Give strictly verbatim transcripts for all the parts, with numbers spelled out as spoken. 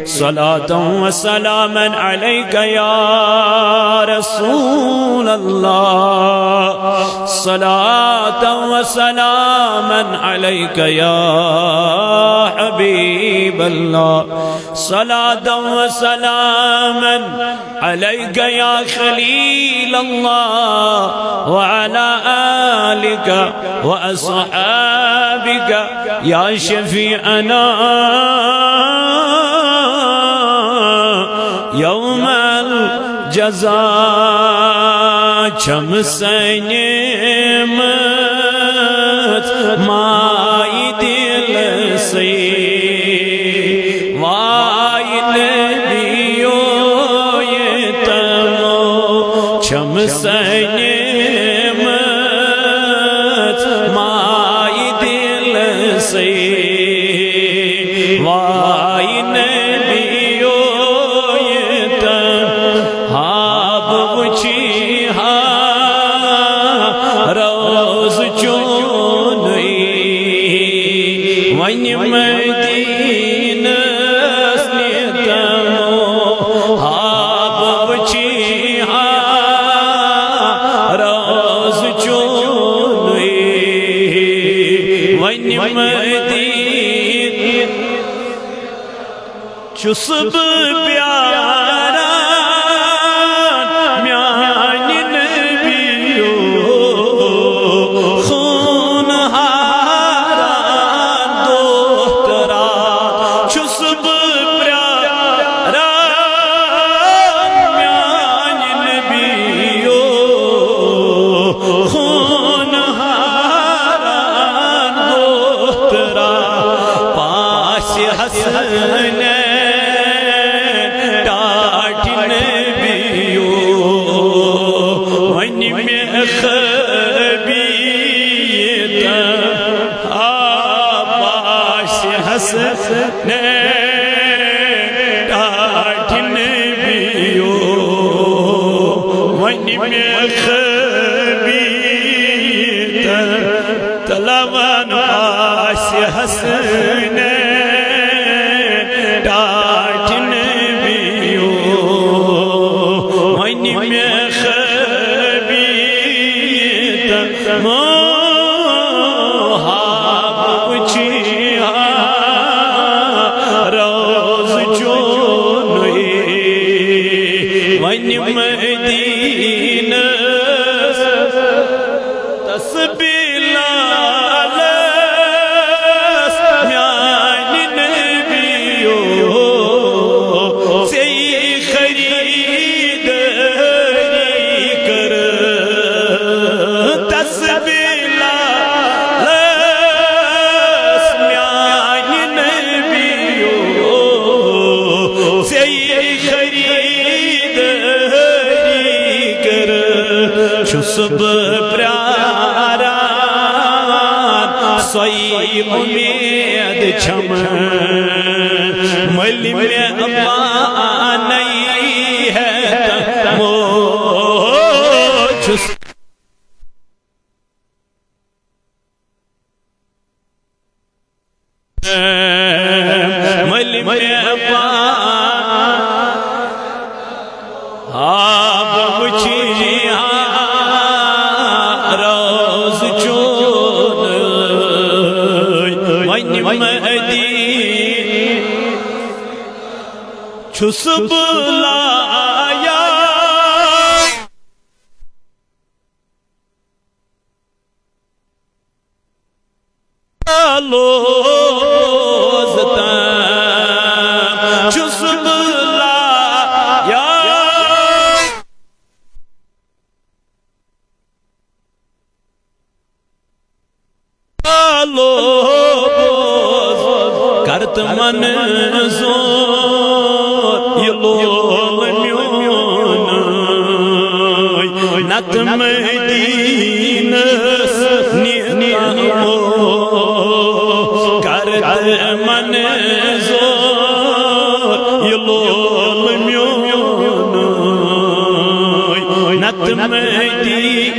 صلاة وسلاما عليك يا رسول الله، صلاة وسلاما عليك يا حبيب الله، صلاة وسلاما عليك يا خليل الله، وعلى آلك وأصحابك يا شفيعنا يوم الجزاء. چھم سنیمت مائی دل سی، وائی نبیو یہ تمو. چھم سنیمت مائی دل سی، وائی نبیو یہ تمو. ہاب وچی ہا روز چونی، ونی مدینس نیتمو. ہاب وچی ہا روز چونی، ونی مدین. چھُس بہٕ پیاران میانہِ نبیو، خون ہاران دۄہ تہٕ راتھ. چھُس بہٕ پیاران میانہِ نبیو، خون ہاران دۄہ تہٕ راتھ. پاسہِ حسنین ٹاٹھۍ نبیو، ونہِ مےٚ خٲبی تہٕ آ پاسہِ حسنین ٹاٹھۍ نبیو، ونہِ مےٚ خٲبی تہٕ تلوان آسہِ حسنین ٹاٹھۍ نبیو، ونہِ مےٚ خٲبی تہٕ موہاب وچی ہا روز چونی، ونہِ مدینس تسبیح لالس میانہِ نبیو، ژے خریدٲری کٔر. تسبیح لالس میانہِ نبیو، ژے خریدٲری کٔر. چھُس بہٕ پیاران سۄے اُمید چھم، مٔلۍ مےٚ پانے ہیٚتمو. چھُس مٔلۍ مےٚ پا-، آب وٕچھی ہا روز چون، وۄنۍ مدیٖنہٕ چھُس بہٕ لایان۔ لوز تام چھُس بہٕ لایان۔ لوز کر تہٕ منظور یہِ لول میون۔ نتہٕ مدیٖنس نِتہٕ موت کر تہٕ منظور یہِ لول میون۔ نتہٕ مدیٖنس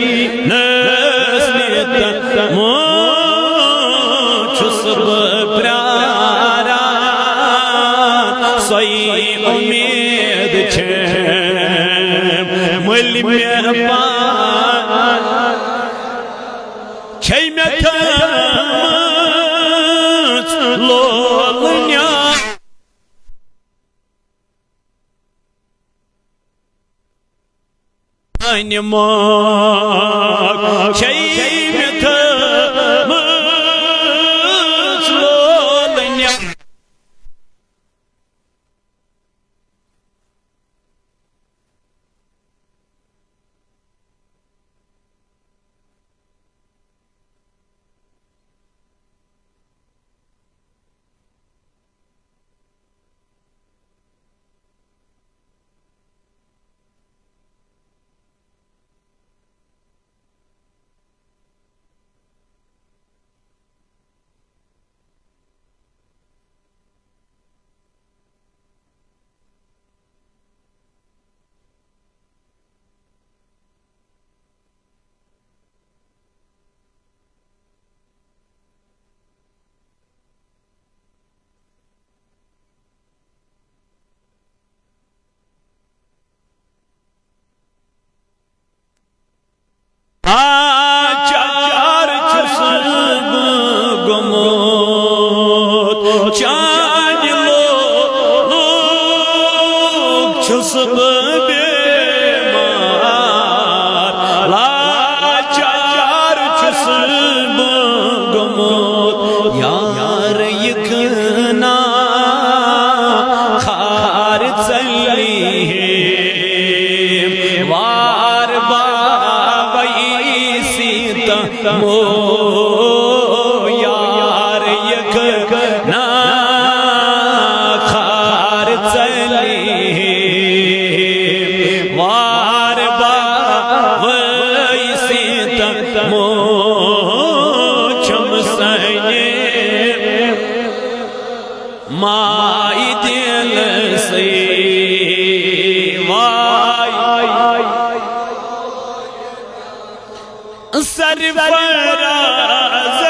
نِتہٕ موت چھُس بہٕ پیاران۔ اے اُمید چھے مٔلۍ مےٚ پان، چھے مےٚ تھٲومٕژ لولہٕ نیاز۔ میانہِ ماں چھے مےٚ تھٲومٕژ لولہٕ نیاز۔ لاچار چھُس بہٕ گوٚمُت، چانہِ لولُک چھُس بہٕ بیمار۔ لاچار چھُس بہٕ گوٚمُت، یار یہِ کٕنا خار ژٔلِم وار باوَے سیٖتہٕ مو۔ یار یہِ کٕنا خار ژٔلِم وار باوَے سیٖتہٕ مو۔ چھَم سَنے ماے دِل سٕے واے۔ سرفراز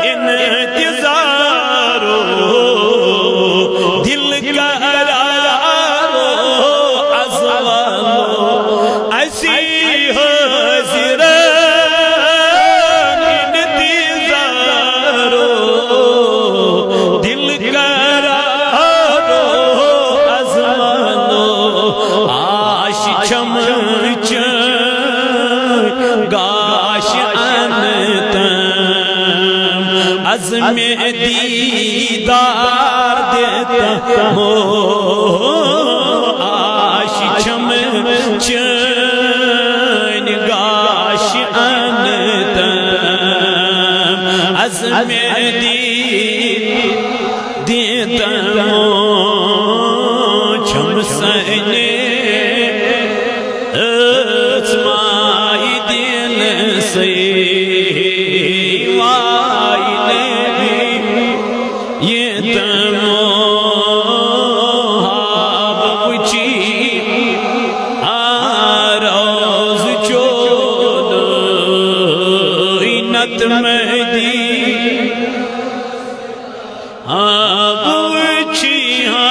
انتظارو، دل قرارو، از وانو اسی حاضران انتظارو، دل قرارو، از وانو آش چھَم چٲنۍ گاش انتم، از مےٚ دیٖدار دِتمو۔ آش چھَم چٲنۍ گاش انتم، از مےٚ دیٖدار دِتمو۔ چھَم سَنے أژ ماے دِل سٕے واے نبی یِتمو۔ ہاب وٕچھی آ روز چون نت مدی۔ ہاب وٕچھی ہا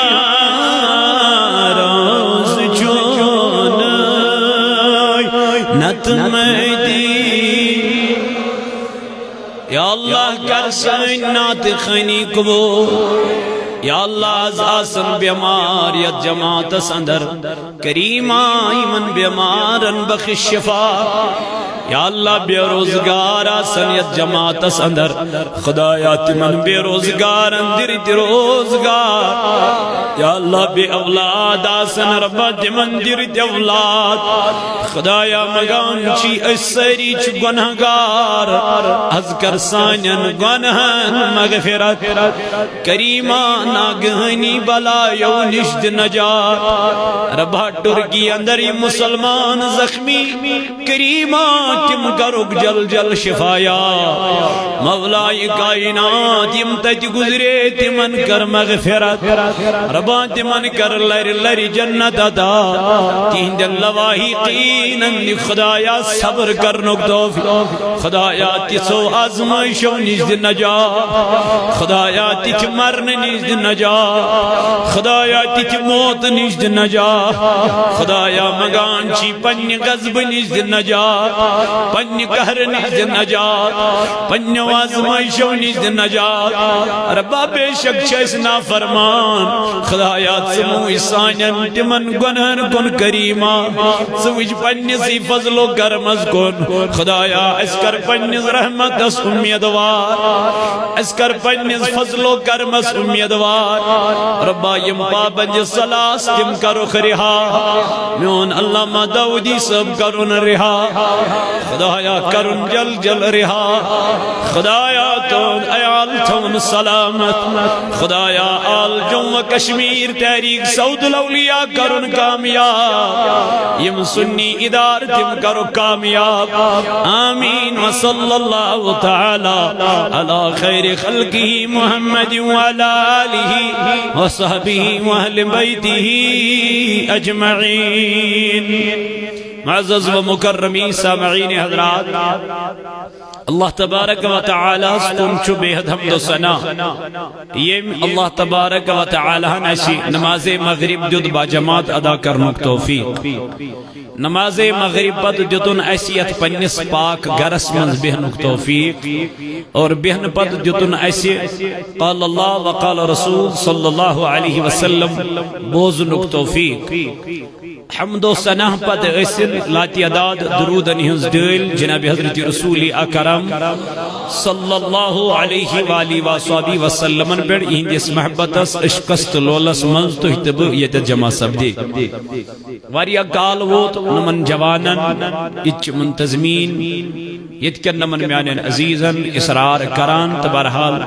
روز چون نت مدی۔ یا اللہ، کر سٲنۍ نعت خوٲنی قبول۔ یا اللہ، از آسن بیمار یتھ جماعتس اندر، کریما، یمن بیمارن بخش شفا۔ یا اللہ، بے روزگار آسن یتھ جماعتس اندر، خدایا، تمن بے روزگارن دِر تہِ روزگار۔ یا اللہ، بے اولاد آسن، ربا، تمن دِر تہِ اولاد۔ خدایا، منگان چھی، أسۍ سٲری چھِ گنہگار، از کر سانٮ۪ن گنہن مغفرت۔ کریما، ناگہانی بلایو نِش دِ نجات۔ ربا، ٹرکی اندر یِم مسلمان زخمی، کریما، تِم کرُکھ جل جل شفایا۔ مولای کائنات، یِم تتہِ گزرے، تِمن کر مغفرت۔ ربا تِمن کر لرِ لرِ جنت عطا۔ تِہنٛدٮ۪ن لواحقیٖنن دِ خدایا صبر کرنُک توفیق۔ خدایا تِژھو آزمٲیشو نِش دِ نجات۔ خدایا تِتھِ مرنہٕ نِش دِ نجات۔ خدایا تِتھِ موتہٕ نِش دِ نجات۔ خدایا منگان چھی پننہِ غضبہٕ نِش دِ نجات۔ پننہِ قہرٕ نِش دِ نجات۔ پننیو آزمٲیشو نِش دِ نجات۔ ربا بے شک چھِ أسۍ نافرمان۔ خدایا ژٕ وٕچھ سانٮ۪ن تِمن گۄنہن کُن کریما۔ ژٕ وٕچھ پننِسٕے فضل و کرمس کُن۔ خدایا أسۍ کر پننِس رحمتس امیدوار۔ أسۍ کر پننِس فضل و کرمس امیدوار۔ ربا یِم پابند سلاس تِم کرُکھ رہا۔ میون علامہ داودی صٲب کرُن رہا۔ خدایا کرُن جل جل رہا۔ خدایا تُہُنٛد عیال تھاوُن سلامت۔ خدایا آل جموں و کشمیر تحریک صوت الاولیاء کرُن کامیاب۔ یِم سنی ادارٕ تِم کرُکھ کامیاب۔ آمین۔ وصلی اللہ تعالی علی خیر خلقہ محمد وعلی آلہ وصحبہ واہل بیتہ اجمعین۔ معزز و مکرمین سامعین حضرات، اللہ تبارک و تعالیٰ ہس کُن چھُ بے حد حمد و ثنا۔ ییٚمۍ اللہ تبارک و تعالیٰ ہن اسہِ نماز مغرب دیُت باجماعت ادا کرنُک توفیق۔ نماز مغرب پتہٕ دیُتُن اسہِ یتھ پننِس پاک گرس منٛز بیہنُک توفیق اور بیہنہٕ پتہٕ دیُتُن اسہِ قال اللہ و قال رسول صلی اللہ علیہ وسلم بوزنُک توفیق۔ حمد و ثنا پتہٕ ٲسِن لاتعداد درودن ہٕنٛز ڈٲلۍ جناب حضرت رسول اکرم صلی اللہ علیہ وآلہ وصحبہ وسلمن پٮ۪ٹھ، یِہنٛدِس محبتس، عشقس تہٕ لولس منٛز تُہۍ تہٕ بہٕ ییٚتٮ۪تھ جمع سپدے۔ واریاہ کال ووت نمن جوانن، ییٚتہِ چھِ منتظمین، ییٚتہِ کٮ۪ن نمن میانٮ۪ن عزیزن اصرار کران، تہٕ بہرحال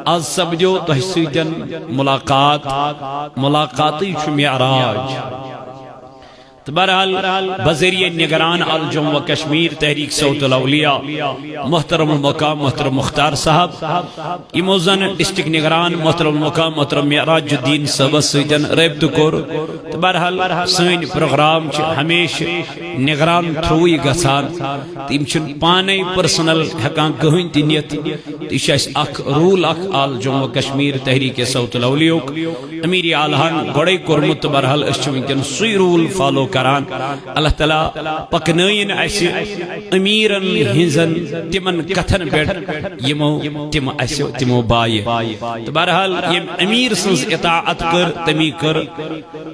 از سپدیو تۄہہِ سۭتٮ۪ن ملاقات۔ ملاقاتٕے چھُ معراج۔ تہٕ بہرحال، بذریعہ نگران آل جموں و کشمیر تحریک صوت الاولیاء، محترم المقام محترم مختار صاحب، یِمو زن ڈسٹرکٹ نگران محترم المقام محترم معراج الدین صٲبس سۭتۍ رٲبطہٕ کوٚر۔ تہٕ بہرحال، سٲنۍ پروگرام چھِ ہمیشہٕ نگران تھروٗوٕے گژھان۔ تہٕ یِم چھِنہٕ پانے پرسنل ہٮ۪کان کٕہٕنۍ تہِ نِتھ۔ تہٕ یہِ چھُ اَسہِ اکھ رول اکھ آل جموں و کشمیر تحریک صوت الاولیاءُک۔ امیر اعلیٰ ہن گۄڈے کوٚرمُت، تہٕ بہرحال أسۍ چھِ وٕنکیٚن سُے رول فالو کران۔ اللہ تعالیٰ پکنٲیِن اَسہِ امیرن ہٕنٛزن تِمن کتھن پٮ۪ٹھ، یِمو تِم اَسہِ تِمو بایہِ۔ تہٕ بہرحال ییٚمۍ امیر سٕنٛز اطاعت کٔر، تٔمی کٔر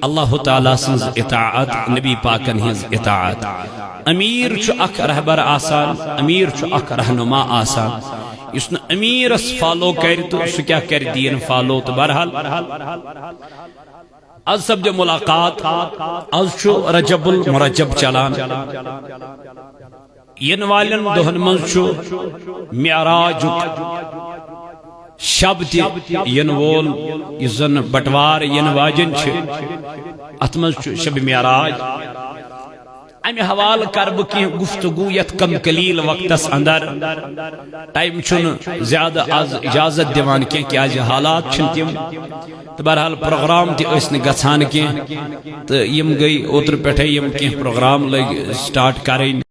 اللہ تعالیٰ سٕنٛز اطاعت، نبی پاکن ہٕنٛز اطاعت۔ امیر چھُ اکھ رہبر آسان، امیر چھُ اکھ رہنما آسان۔ یُس نہٕ امیرس فالو کرِ تہٕ سُہ کیٛاہ کرِ دیٖن فالو؟ تہٕ بہرحال از سپدِ ملاقات، از چھُ رجب المرجب چلان۔ یِنہٕ والٮ۪ن دۄہن منٛز چھُ معراجُک شب تہِ یِنہٕ وول، یُس زن بٹوار یِنہٕ واجٮ۪ن چھِ، اتھ منٛز چھُ شب معراج۔ امہِ حوالہٕ کرٕ بہٕ کینٛہہ گفتگو یتھ کم قلیل وقتس اندر۔ ٹائم چھُنہٕ زیادٕ از اجازت دِوان کینٛہہ، کیازِ حالات چھِنہٕ تِم۔ تہٕ بہرحال پروگرام تہِ ٲسۍ نہٕ گژھان کینٛہہ۔ تہٕ یِم گٔے اوترٕ پٮ۪ٹھے، یِم کینٛہہ پروگرام لٔگۍ سٹارٹ کرٕنۍ۔